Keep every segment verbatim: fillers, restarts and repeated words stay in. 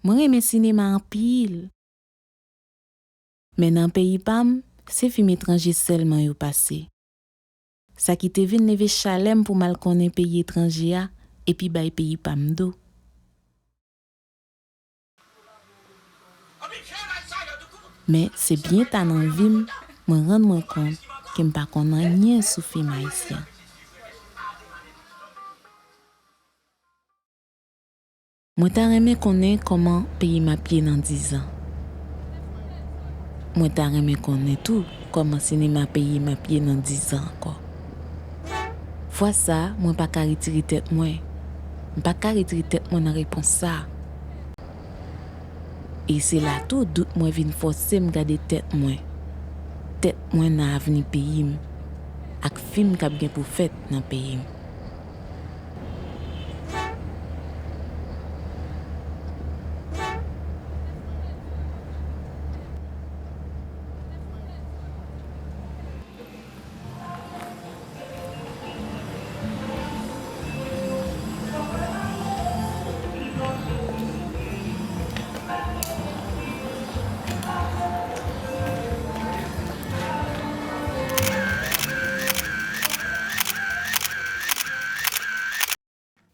Mwen renmen sinema anpil. Men nan peyi pa m, se fim etranje sèlman yo pase. Sa ki te vin leve chalè m pou m al konnen peyi etranje a epi bay peyi pa m do. Men se byen ta nan vi m, mwen rann mwen kont ke m pa konn anyen sou fim ayisyen. Mwen ta renmen konnen kòman peyi m ap ye nan diz an. Mwen ta renmen konnen tou kòman sinema peyi m ap ye nan diz an ankò. Fwa sa a, mwen pa ka retire tèt mwen. M pa ka retire tèt mwen nan repons sa a. E se la tou dout mwen vin fòse m gade tèt mwen. Tèt mwen nan avni peyi m, ak fim k ap gen pou fèt nan peyi m.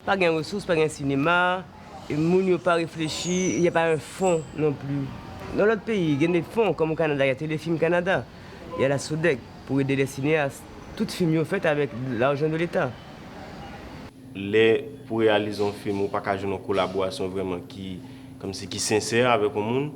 Pa gen resous, pa gen sinema, e moun yo pa reflechi, y a pas un fonds non plus. Nan lòt peyi, gen de fon, kòm o Kanada, y a Telefilm Kanada, y a la SODEC pou ede les cinéastes. Tout fim yo fèt avèk lajan de Leta. Lè pou reyalize yon fim, ou pa ka jwenn yon kolaborasyon vrèman ki, kòmsi ki sensè avèk yon moun.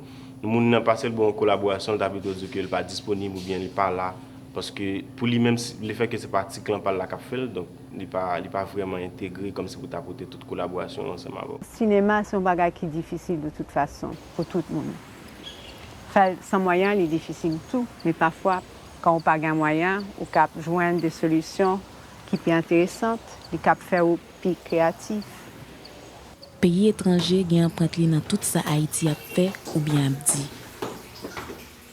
Moun nan pa sèl ba w yon kolaborasyon, l ta pito di ke l pa disponib oubyen li pa la. Paske pou li menm, si, lefètke se pa ti klan pa l la k ap fè l, donk li pa, li pa vrèman entegre kòmsi pou ta pote tout kolaborasyon l ansanm avè w. Sinema se yon bagay ki difisil de tout fason pou tout moun. Fè l san mwayen, li difisil tou, men pafwa, kan ou pa gen mwayen, ou kab jwenn de solisyon ki pi enteresan, li kab fè ou pi kreyatif. Peyi etranje gen anprant li nan tout sa Ayiti ap fè oubyen ap di.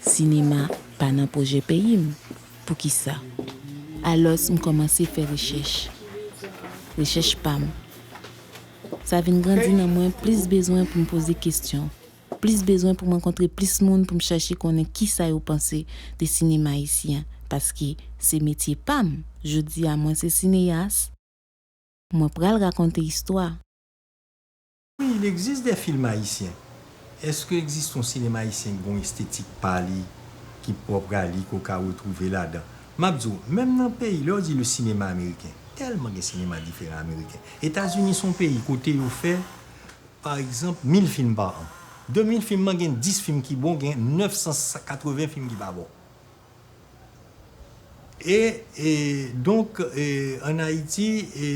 Sinema pa nan pwojè peyi m. Poukisa? Alòs, m kòmanse fè rechèch. Rechèch pa m. Sa vin grandi nan mwen plis bezwen pou m poze kesyon, plis bezwen pou m rankontre plis moun pou m chache konnen kisa yo panse de sinema ayisyen, paske se metye pa m. Jodi a, mwen se sineyas. Mwen pral rakonte istwa. Wi, il existe des films haïtiens. Èske egziste yon sinema ayisyen ki gen yon estetik pa li, ki pwòp a li, ke w ka retwouve ladan? M ap di w, menm nan peyi, lè yo di le cinéma américain, tèlman gen sinema diferan ameriken. Etazini se yon peyi kote yo fè, pa egzanp, mil fim pa an. De mil fim nan, gen dis fim ki bon, gen nèf san katreven fim ki pa bon. E, e, donk, e, ann Ayiti, e,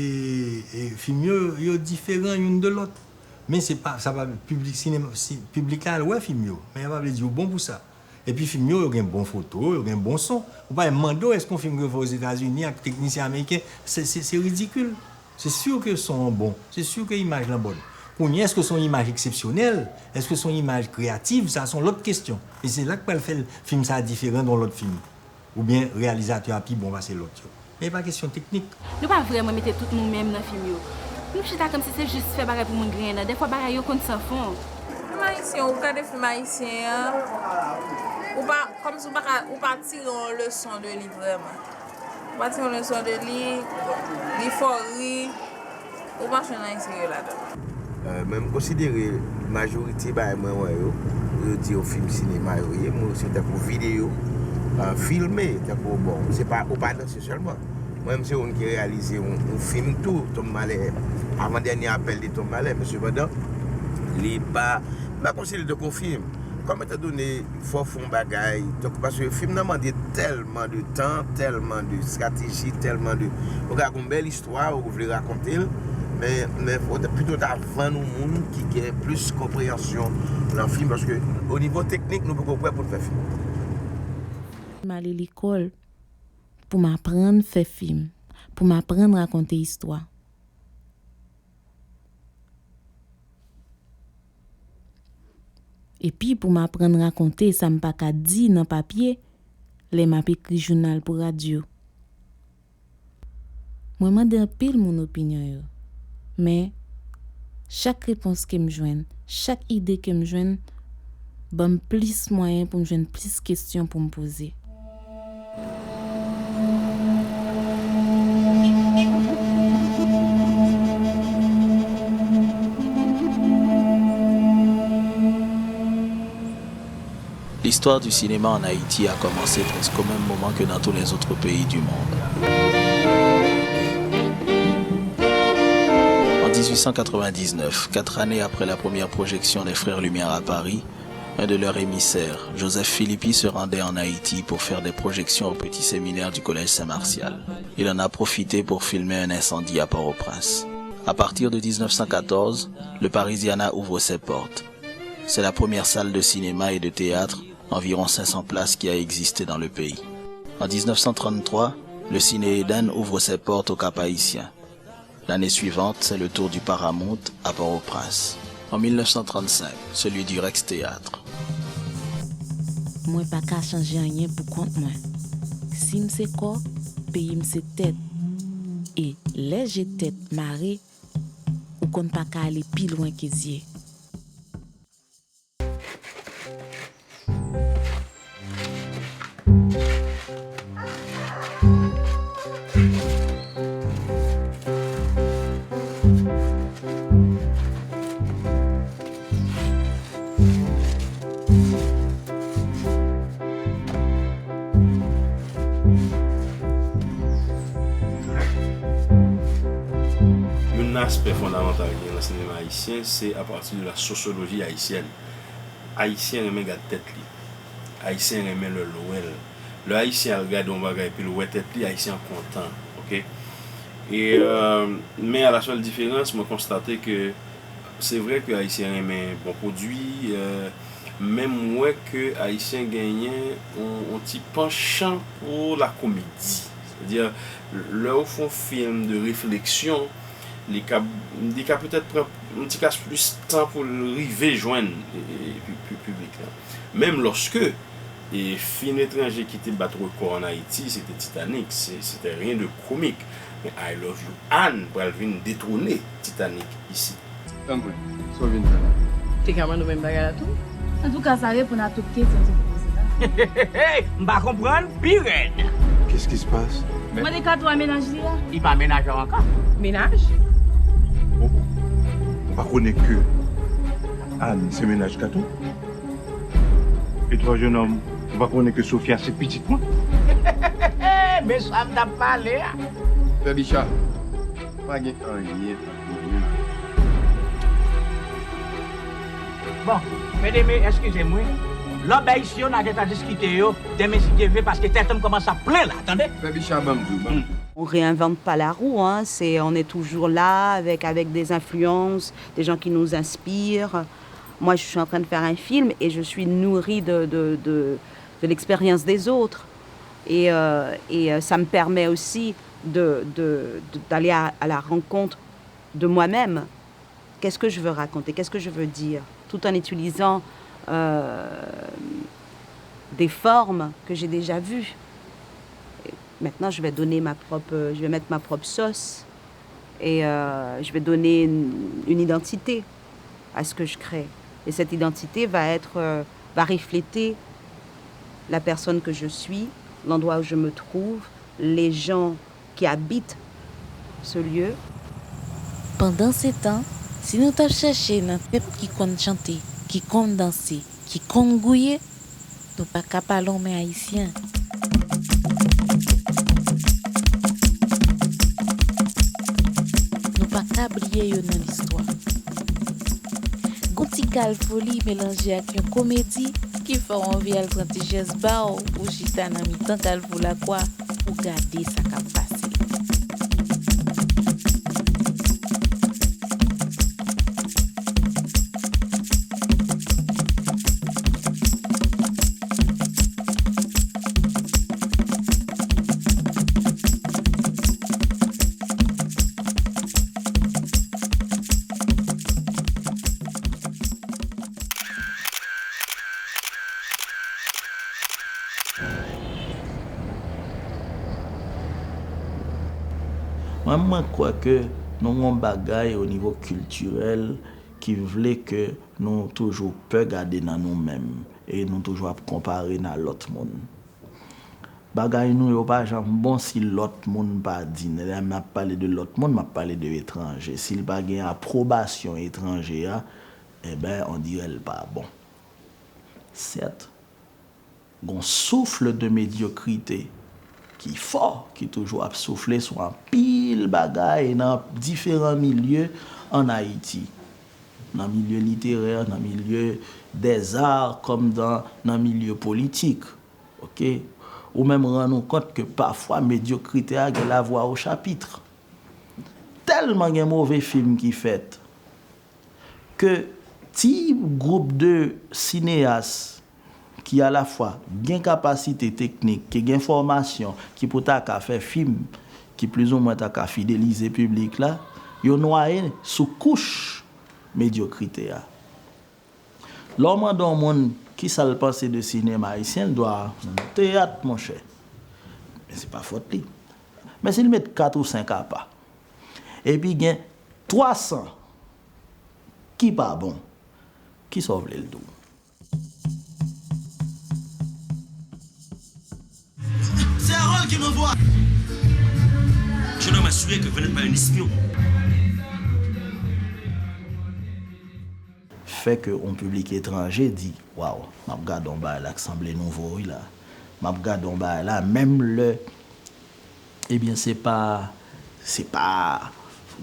e, fim yo, yo diferan youn de lòt. Men se pa, sa pa, piblik sinema, si, piblik la al wè fim yo, men sa pa vle di yo bon pou sa. Epi fim yo, yo gen bon foto, yo gen bon son. Ou pa mande w èske yon fim ke yo fè Ozetazini ak teknisyen ameriken, se, se, se ridikil. Se si ke son an bon, se si ke imaj lan bòn. Kounye a, èske son imaj eksepsyonèl? Èske son imaj kreyatif? Sa son lòt kesyon. E se la k pral fè fim sa a diferan de yon lòt fim. Oubyen reyalizatè a pi bon pase lòt yo. Men e pa kesyon teknik. Nou pa vrèman mete tout nou menm nan fim yo. Nou chita kòmsi se jis fè bagay pou moun griyen nan. Dèfwa bagay yo konn san fon. Fim ayisyen, ou gade fim ayisyen an, ou pa, kòmsi ou pa ka, ou pa tire yon leson de li vrèman. Ou pa tire yon leson de li, li fè w ri, ou pa jwenn anyen serye ladan. Euh, men m konsidere majorite bagay mwen wè yo, yo di yo fim sinema yo ye, mwen se tankou videyo, euh, filme, tankou, bon, se pa, ou pa danse sèlman. Mwen menm se youn ki reyalize yon, yon fim tou, Tonm Malè, avan dènye apèl de Tonm Malè, men sepandan, li pa, m pa konsidere l tankou yon fim. Kòm etandone, fò w fè yon bagay, tankou, paske fim nan mande tèlman de tan, tèlman de estrateji, tèlman de, ou ka gen yon bèl istwa, ou vle rakonte l, men, men fò w ta, pito ta vann yon moun ki gen plis konpreyansyon nan fim, paske o nivo teknik, nou poko prè pou n fè fim. M ale lekòl pou m aprann fè fim, pou m aprann rakonte istwa. Epi pou m aprann rakonte sa m pa ka di nan papye lè m ap ekri jounal pou radyo. Mwen mande anpil moun opinyon yo, men Chak repons ke m jwenn, chak ide ke m jwenn, ban m plis mwayen pou m jwenn plis kesyon pou m poze. L'histoire du cinéma en Haïti a commencé presque au même moment que dans tous les autres pays du monde. En dix-huit cent quatre-vingt-dix-neuf, quatre années après la première projection des Frères Lumière à Paris, un de leurs émissaires, Joseph Philippy, se rendait en Haïti pour faire des projections au petit séminaire du Collège Saint-Martial. Il en a profité pour filmer un incendie à Port-au-Prince. À partir de dix-neuf cent quatorze, le Parisiana ouvre ses portes. C'est la première salle de cinéma et de théâtre, environ cinq cents places, qui a existé dans le pays. En dix-neuf cent trente-trois, le Ciné Eden ouvre ses portes au Cap-Haïtien. L'année suivante, c'est le tour du Paramount à Port-au-Prince. En mille neuf cent trente-cinq, celui du Rex Théâtre. Mwen pa ka chanje anyen pou kont mwen. Si m se kò, peyi m se tèt. E lè je tèt mare, ou konn pa ka ale pi lwen ke zye. Youn nan aspè fondamantal ki gen nan sinema ayisyen, se apati de la sosyoloji ayisyèn. Ayisyen renmen gad tèt li. Ayisyen renmen lè l wè l. Lè Ayisyen al gade yon bagay epi l wè tèt li, Ayisyen an kontan. Oke? E, euh, men à la seule différence, mwen konstate ke se vre ke Ayisyen renmen bon pwodui, euh, men m wè ke Ayisyen genyen yon, yon ti panchan pou la komedi. Sètadi, lè w fè yon fim de refleksyon, li ka, li ka petèt pran yon ti kas plis tan pou l rive jwenn, e, e, pi-, pi-, piblik lan. Menm lòske, e, fim etranje ki te bat rekò an Ayiti, se te Titanic, se, se te rien de comique. Men I Love You, Anne pral vin detwone Titanic isit. Tanpri, sa w vin fè la? Te ka mande w menm bagay la tou? Antouka, sa reponn a tout kesyon ke w poze la. M pa konprann pi rèd. Qu'est-ce qui se passe? Mande Kato a mennaj li a. Li pa mennaj ou ankò. Mennaj? Oh, oh. Ou pa konnen ke Anne se mennaj Kato? E twa jennonm, ou pa konnen ke Sofia se pitit mwen? Men sa m t ap pale a. Pè Bicha, pa gen anyen ant nou menm. Bon, medeme, eskize m wi. Lòt bay isi yo n a gentan diskite yo demen si Dye vle, paske tèt an m kòmanse ap plen la, tande. Pè Bicha, ban m di w, ban m di w. On réinvente pas la roue, hein. C'est, on est toujours là avec, avec des influences, des gens qui nous inspirent. Moi, je suis en train de faire un film et je suis nourrie de, de, de, de l'expérience des autres. Et, euh, et euh, ça me permet aussi de, de, de- d'aller à, à la rencontre de moi-même. Qu'est-ce que je veux raconter? Qu'est-ce que je veux dire? Tout en utilisant euh, des formes que j'ai déjà vues. Et maintenant, je vais donner ma propre, je vais mettre ma propre sauce et euh, je vais donner une, une identité à ce que je crée. Et cette identité va être, euh, va refléter la personne que je suis, l'endroit où je me trouve, les gens qui habitent ce lieu. Pandansetan, si nou t ap chèche nan tèt ki konn chante, ki konn danse, ki konn gouye, nou pa ka pa lonmen Ayisyen. Nou pa ka bliye yo nan listwa. Gon ti kal foli melanje ak yon komedi ki fè w anvi al pran ti chèz ba w pou chita nan mitan Kalfou Lakwa pou gade sa k ap pase. Mwen, mwen kwè ke Nou gen yon bagay o nivo kiltirèl ki vle ke nou toujou pè gade nan nou menm e nou toujou ap konpare n a lòt moun. Bagay nou yo pa janm bon si lòt moun pa di n. Lè m ap pale de lòt moun, m ap pale de etranje. Si l pa gen apwobasyon etranje a, enben, on dirait l pa bon. Sèt, gon soufle de medyokrite ki fò, ki toujou ap soufle sou anpil bagay nan diferan milye ann Ayiti. Nan milye literè, nan milye dèzar, kòm dan, nan milye politik. Oke? Ou menm rann ou kont ke pafwa medyokrite a gen lavwa o chapit. Tèlman gen move fim ki fèt, ke ti gwoup de sineyas ki alafwa gen kapasite teknik, ki gen fòmasyon, ki pou ta ka fè fim, ki plizoumwen ta ka fidelize piblik la, yo nwaye sou kouch medyokrite a. Lè w mande yon moun kisa l panse de sinema ayisyen, l di w, "A, teyat, monchè." Men se pa fòt li. Men si l met kat ou senk apa, epi gen twa san ki pa bon, kisa w vle l di w? C'est Harold qui m'envoie. Je dois m'assurer que vous n'êtes pas un espion. Fè ke yon piblik etranje di, "Waw, m ap gade yon bagay la k sanble nouvo wi la. M ap gade yon bagay la," menm lè, ebyen, se pa, se pa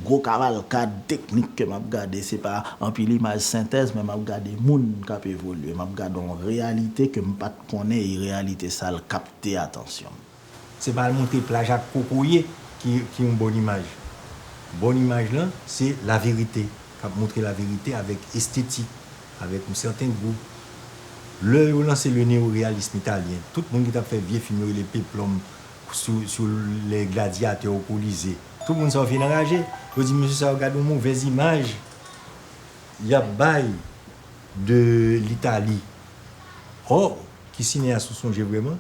gwo kavalkad teknik ke m ap gade, se pa anpil imaj sentèz, men m ap gade moun k ap evolye, m ap gade yon reyalite ke m pa t konnen e reyalite sa a l kapte atansyon m. Se pa al montre plaj ak kokoye ki, ki yon bon imaj. Bon imaj lan, se laverite, k ap montre laverite avèk estetik, avèk yon sèten gou. Lè yo lanse le neorealisme italyen, tout moun ki t ap fè vye fim yo rele peplòm sou, sou les gladiateurs au Colisée, tout moun sa yo vin anraje. Yo di, "Mesye sa yo gade yon movèz imaj y ap bay de Litali." Ò, ki sineyas ou sonje vrèman?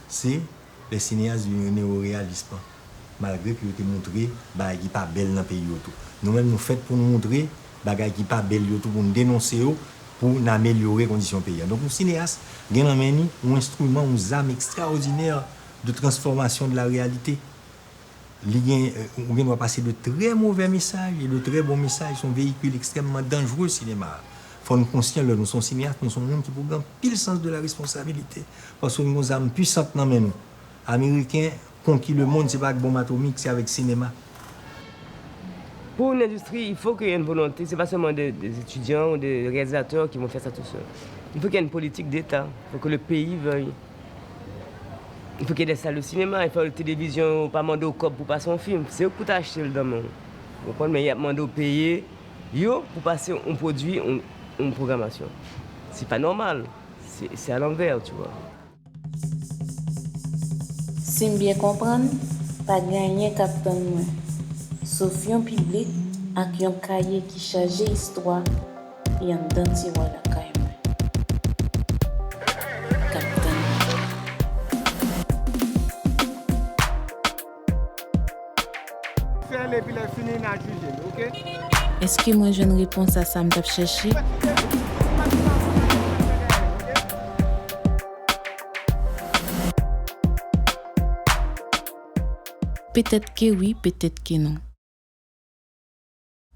Se les cinéastes du néo-réalisme, malgre ke yo te montre bagay ki pa bèl nan peyi yo tou. Nou menm, nou fèt pou n montre bagay ki pa bèl yo tou, pou n denonse yo, pou n amelyore kondisyon peyi a. Donk, yon sineyas gen nan men li yon enstriman, yon zam ekstraòdinè de transformation de la réalité. Li gen, ou gen dwa pase de trè movè mesaj e de trè bon mesaj. Se yon veyikil ekstrèmman danjre, sinema a. Fò n konsyan, lè nou se yon sineyas, nou se yon moun ki pou gen anpil sans de la responsabilité. Paske nou gen yon zam pwisant nan men nou. Ameriken konki lemonn, se pa ak bonm atomik, se avèk sinema. Pour une industrie, il faut qu'il y ait une volonté. C'est pas seulement des, des étudiants ou des réalisateurs qui vont faire ça tout seuls. Il faut qu'il y ait une politique d'État. Il faut que le pays veuille. Il faut qu'il y ait des salles de cinéma, il faut que la télévision, pa mande w kòb pou pase yon fim. Se yo ki pou ta achte l nan men w. Ou konprann? Men y ap mande w peye yo pou pase yon pwodui, yon, yon pwogramasyon. Se pa nòmal. Se, se alanvè, tu vois. Si m byen konprann, pa gen anyen k ap tann mwen, sof yon piblik ak yon kaye ki chaje istwa e anndan tiwa lakay mwen k ap tann mwen. Fè l epi lè fini n a jije l, oke? Èske mwen jwenn repons a sa m t ap chèche? Petèt ke wi, petèt ke non.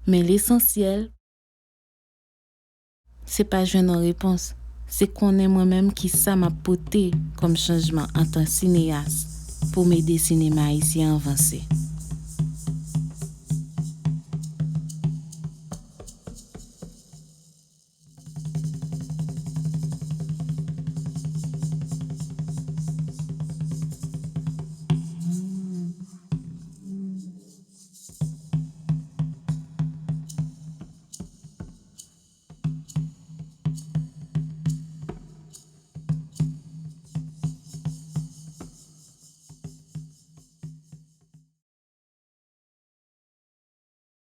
Men lesansyèl, se pa jwenn yon repons, se konnen mwen menm kisa m ap pote kòm chanjman antan sineyas pou m ede sinema ayisyen an vanse.